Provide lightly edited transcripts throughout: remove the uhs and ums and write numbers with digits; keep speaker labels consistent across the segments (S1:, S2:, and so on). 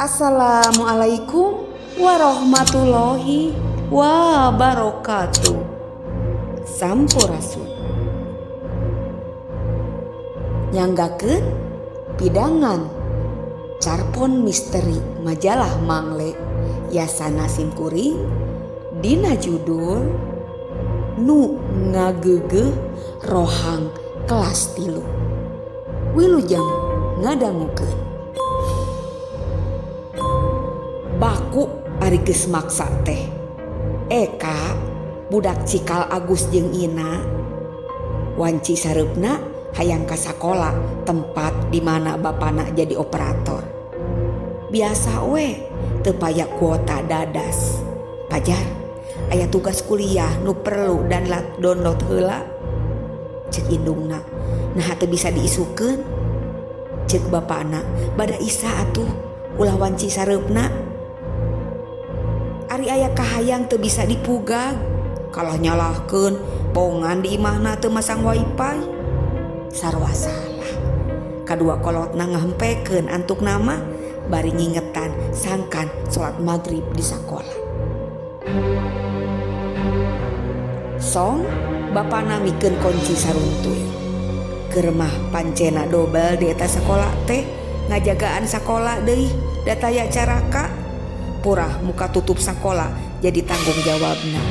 S1: Assalamualaikum warahmatullahi wabarakatuh. Sampurasun. Nyanggakeun pidangan carpon misteri majalah Mangle yasana simkuring dina judul Nu Ngageugeuh Rohang Kelas Tilu. Wilujeng ngadangukeun. Baku ari geus maksa teh. Eka budak cikal Agus jeung Ina. Wanci sareupna hayang ka sakola tempat di mana bapana jadi operator. Biasa we teu paya kuota dadas. Pajar aya tugas kuliah nu perlu dan download heula. Cek indungna, naha teu bisa diisukeun. Cek bapana, bada isa atuh ulah wanci sareupna. Ari aya kahayang teu bisa dipugag. Kalah nyalahkeun bongan di imahna teu masang wifi. Sarua salah. Kadua kolotna ngahempekeun antuk nama bari ngingetan sangkan salat magrib di sakola. Song bapana mikeun kunci saruntuy. Keur mah pancena dobel di eta sakola teh ngajagaan sakola deui da taya caraka. Purah muka tutup sakola jadi tanggung jawabna.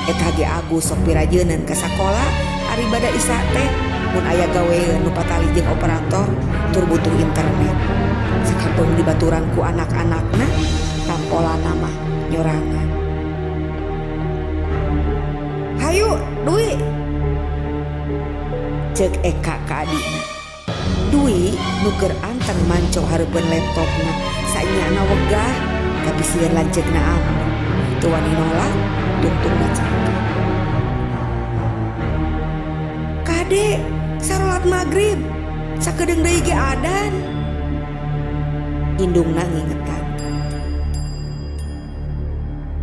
S1: Eta ge Agus sok pirajeuneun ka sakola ari bada isa teh mun aya gawean nu patali jeung operator tur butuh internet. Sakapeung dibaturan ku anak-anakna tampolana mah nyorangan. Hayu Dwi, cek Eka ka adina. Dwi nu keur anteng manco hareupeun laptopna sanyana wegah tapi sieun lanceukna amuk. Teu wani nolak tungtungna cakep. Kade sarolat magrib sakedeung deui ge adan. Indungna ngingetan.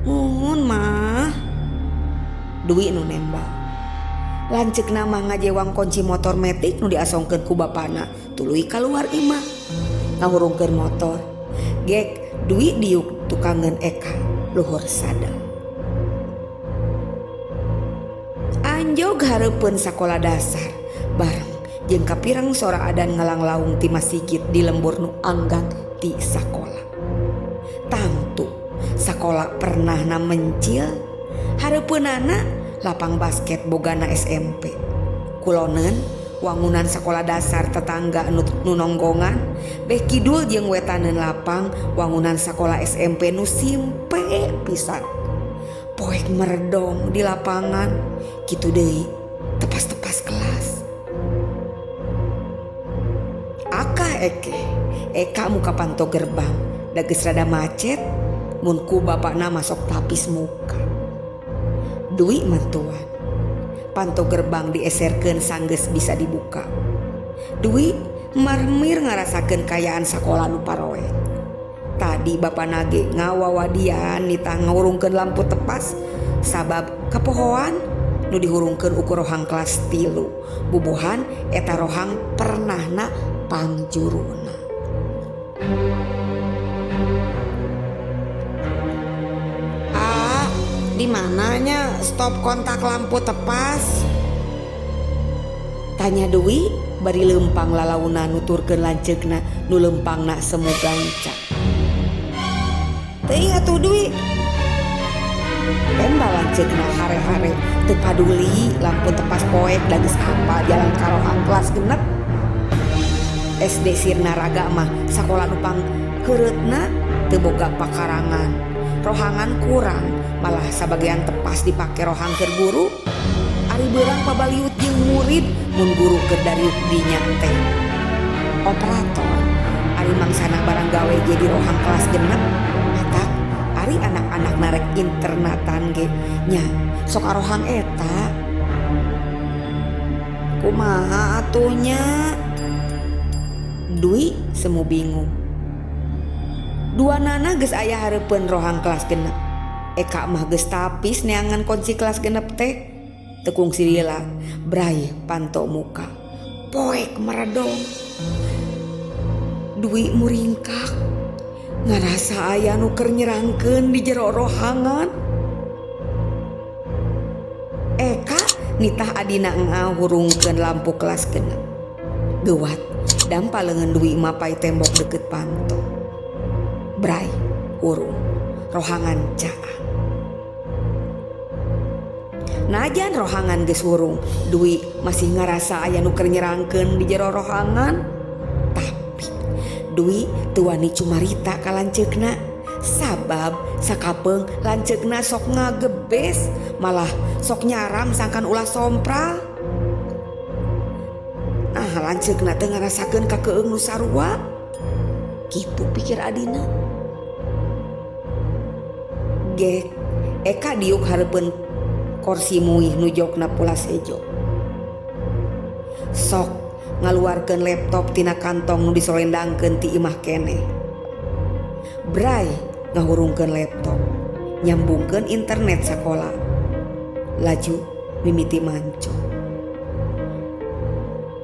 S1: Muhun mah. Dwi nu nembal. Lanceukna mah ngajewang kunci motor metik nu diasongkeun ku bapana tuluy kaluar imah. Ngahurungkeun motor. Gek Dwi diuk tukangeun Eka luhur sadel. Anjog hareupeun sakola dasar bareng jeung kapireng sora adan ngalanglaung ti masigit di lembur nu anggang ti sakola. Tangtu sakola pernahna mencil hareupeunana lapang basket bogana SMP. Kuloneun wangunan sakola dasar tetangga nu nonggongan beh kidul jeung wetaneun lapang wangunan sakola SMP nu simpe pisan. Poek meredong di lapangan kitu deui tepas-tepas kelas. Akah eke Eka muka panto gerbang da geus rada macet mun ku bapana masok tapis muka. Dwi mantuan. Panto gerbang dieserkeun sanggeus bisa dibuka. Dwi marmir ngarasakeun kayaan sakola nu paroek. Tadi bapana ge ngawawadian nitah ngahurungkeun lampu tepas sabab kapohoan nu dihurungkeun ukur rohang kelas 3. Bubuhan eta rohang pernahna pangjuruna. Di mananya stop kontak lampu tepas? Tanya Dwi bari leumpang lalauna nuturkeun lanceukna nu leumpangna semu gancang. Teuing atuh Dwi. Tembal lanceukna hare-hare teu paduli lampu tepas poek da geus apal jalan ka rohang kelas 6. SD Sirnaraga mah sakola nu pangheureutna teu boga pakarangan. Rohangan kurang, malah sabagian tepas dipake rohang keur guru. Ari beurang pabaliut jeung murid mun guru keur dariuk dinya teh. Operator ari mangsana barang gawe jadi rohang kelas 6. Matak ari anak-anak narek internatan ge nya sok arohang eta. Kumaha atuh nya? Dwi semu bingung. Dua nana geus aya hareupeun rohang kelas 6. Eka mah geus tapis neangan kunci kelas 6 teh. Teu kungsi lila, bray panto muka. Poek meredong. Dwi muringkak. Ngarasa aya nu keur nyerangkeun di jero rohangan. Eka nitah adina ngahurungkeun lampu kelas genep. Geuwat dampa leungeun Dwi mapay tembok deukeut panto. Bray hurung rohangan caang. Najan rohangan geus hurung, Dwi masih ngarasa aya nu keur nyerangkeun di jero rohangan. Tapi Dwi teu wani cumarita ka lanceukna sabab sakapeung lanceukna sok ngagebes malah sok nyaram sangkan ulah sompral. Nah lanceukna teu ngarasakeun kakeung nu sarua. Kitu pikir adina. Gek Eka diuk hareupeun korsi muih nu jokna pulas hejo. Sok ngaluarkeun laptop tina kantong nu disolendangkeun ti imah keneh. Bray ngahurungkeun laptop, nyambungkeun internet sakola. Laju mimiti manco.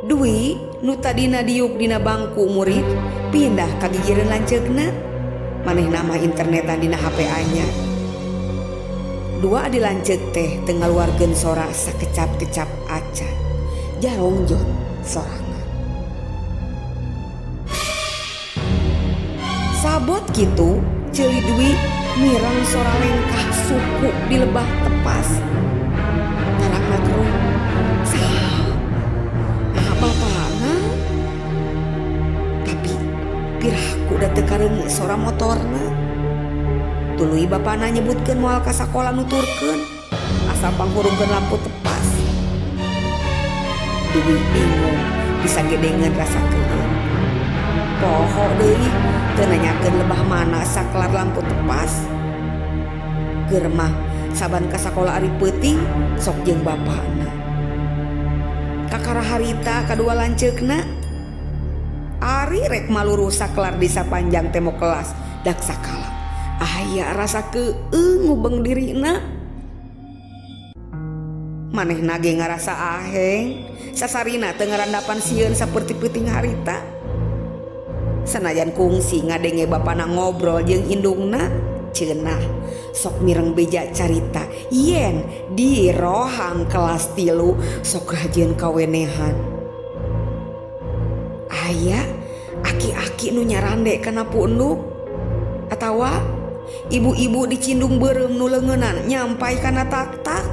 S1: Dwi nu tadina diuk dina bangku murid pindah ka gigireun lanceukna. Manehna mah internetan dina HP anyar. Dua adi lanceuk teh teu ngaluarkeun sora sakecap-kecap acan. Jarongjon sorangan. Sabot kitu ceuli Dwi mireng sora lengkah suku di lebah tepas. Tarangna keruh. Saha? Naha bapana? Tapi piraku da teu kareungeut sora motorna. Tuluy bapana nyebutkeun moal ka sakola nuturkeun asa panghurungkeun lampu tepas. Dwi bingung bisa gedengeun rasa keueung. Poho deui teu nanyakeun lebah mana sakelar lampu tepas. Keur mah saban ka sakola ari peuting sok jeung bapana. Kakara harita kadua lanceukna. Ari rek maluru sakelar di sapanjang tembok kelas dak sakala. Aya rasa keueung ngubeng dirina. Manehna ge ngarasa aheng, sasarina teu ngarandapan sieun saperti peuting harita. Sanajan kungsi ngadenge bapana ngobrol jeung indungna, ceunah sok mireng beja carita yen di rohang kelas 3 sok rajin kawenehan. Aya aki-aki nu nyarande kana punduk atawa ibu-ibu di cindung beureum nu leungeunnan nyampai kana tak-tak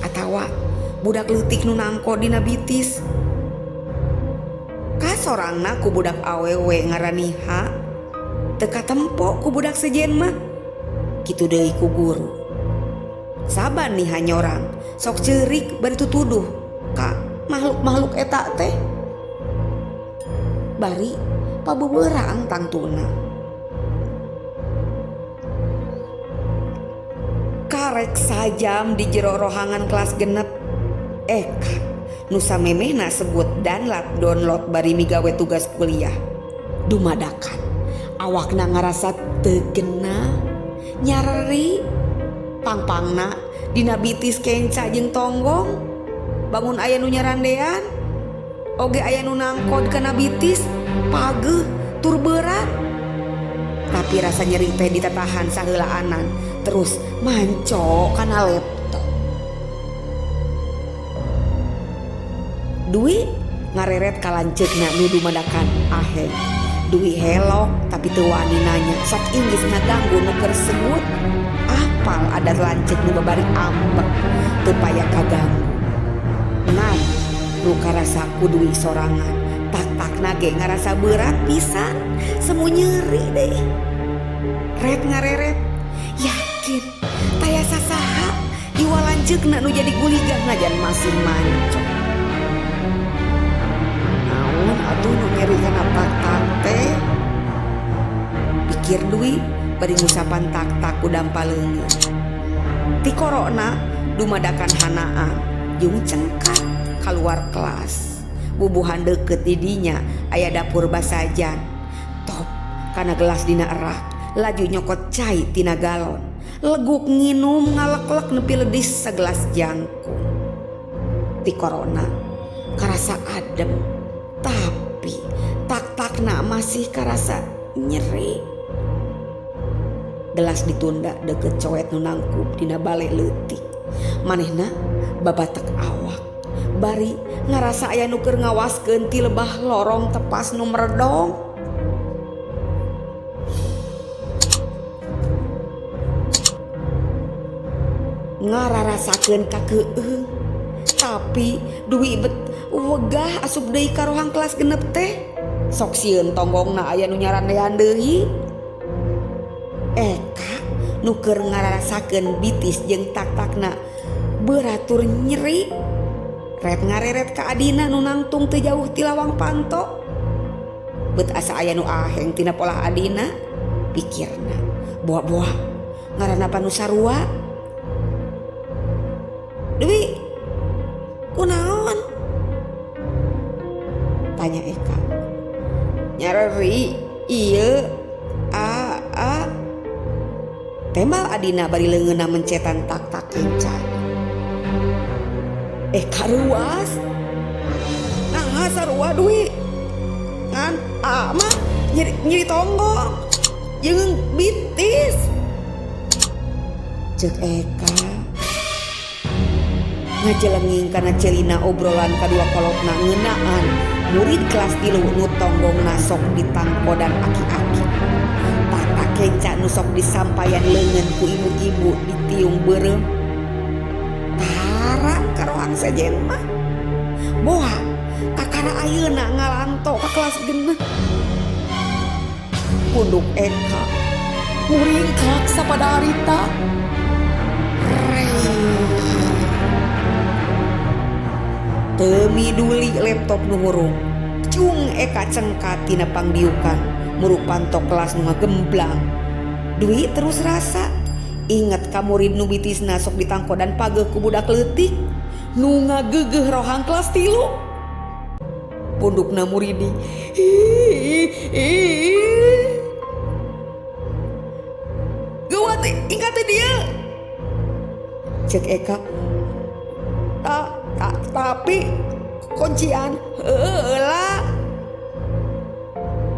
S1: atawa budak leutik nu nangko dina bitis. Kasorangna ku budak awewe ngaraniha teu katempo ku budak sejen mah. Kitu deui ku guru. Saban niha nyorang sok ceurik bari tutuduh ka makhluk-makhluk eta teh. Bari pabeberang tangtuna. Karek sajam di jero rohangan kelas genep. Eka nu samemehna sebut danlat download bari migawe tugas kuliah. Dumadakan awakna ngarasa teu genah, nyareri, pangpangna dina bitis kenca jeung tonggong. Bangun aya nu nyarandean, oge aya nu nangkod kana bitis, pageuh tur berat. Tapi rasa nyeri teh ditatahan saheulaanan terus manco kana laptop. Dwi ngareret ka lanceukna nu dumadakan aheng. Dwi helok tapi teu wani nanya, sok inggis ngaganggu nu keur sebut. Apal adat lanceuk nu babari ambek teu paya kaganggu. Ngan nu karasa ku Dwi sorangan, tak-takna ge ngarasa berat pisan, semu nyeri deh. Ret ngareret, yakin taya sasaha iwa lanceukna nu jadi guligah najan masih manco. Naon atuh nu nyeri kana tak-tak teh? Pikir Dwi bari ngusapan tak-tak ku dampa leungeun. Ti korona dumadakan hanaan jeung cengkak kaluar kelas. Bubuhan deukeut di dinya aya dapur basajan. Top kana gelas dina erak, laju nyokot cai tina galon. Leguk nginum ngaleklek nepi ledis segelas jangkung. Ti korona karasa adem, tapi tak-takna masih karasa nyeri. Gelas ditunda deukeut coet nu nangkub dina bale leutik. Manehna babatek awak bari ngarasa aya nu keur ngawaskeun ti lebah lorong tepas nu meredong. Ngararasakeun kakeueung tapi Dwi bet wegah asup deui ka rohang kelas 6 teh. Sok sieun tonggongna aya nu nyarandean deui. Eka nu keur ngararasakeun bitis jeung tak-takna beratur nyeri. Ret ngareret ka adina nu nangtung teu jauh ti lawang panto. Bet asa aya nu aheng tina polah adina, pikirna boa-boa ngaranna panu sarua. Dwi, kunaon? Tanya Eka. Nyareri ieu a a. Tembal adina bari leungeunna mencetan tak-tak kenca. Eka ruas. Nah, sarua Dwi. Ngan a mah nyeri tonggong jeung bitis. Ceuk Eka. Ngajelenging kana celina obrolan kadua kolotna ngeunaan murid kelas 3 nu tonggongna sok ditangkodan aki-aki. Tata kenca nu sok disampayan leungeun ku ibu-ibu ditiung beureum. Tara karohang sejen mah. Boa kakara ayeuna ngalanto ka kelas 6. Punduk Eka muringkak sapada harita. Teu miduli laptop nu hurung. Cung Eka cengkat tina pangdiukan muru panto kelas nu ngagemblang. Dwi terus rasa inget ka murid nu bitisna sok ditangkodan pageuh ku budak leutik nu ngagegeuh rohang kelas 3. Pundukna muridi. Geuwat ingkat teh dia. Ceuk Eka. Tapi kuncian heula.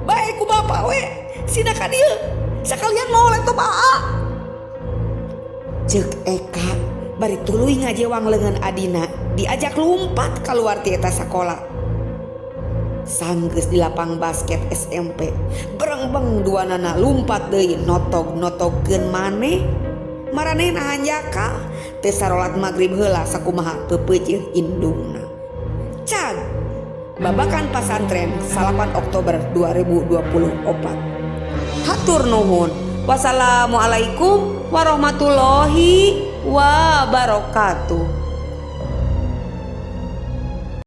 S1: Bae ku bapak we, sina ka dieu. Sakalian mau laptop aa. Ceuk Eka bari tuluy ngajewang leungeun adina diajak lumpat kaluar ti eta sakola. Sanggeus di lapang basket SMP, berengbeng duanana lumpat deui notog-notogkeun maneh. Maranehna hanjakal teu sarolat magrib heula sakumaha peupeujeuh indungna. Cag babakan pasantren 8 Oktober 2024. Hatur nuhun. Wassalamualaikum warahmatullahi wabarakatuh.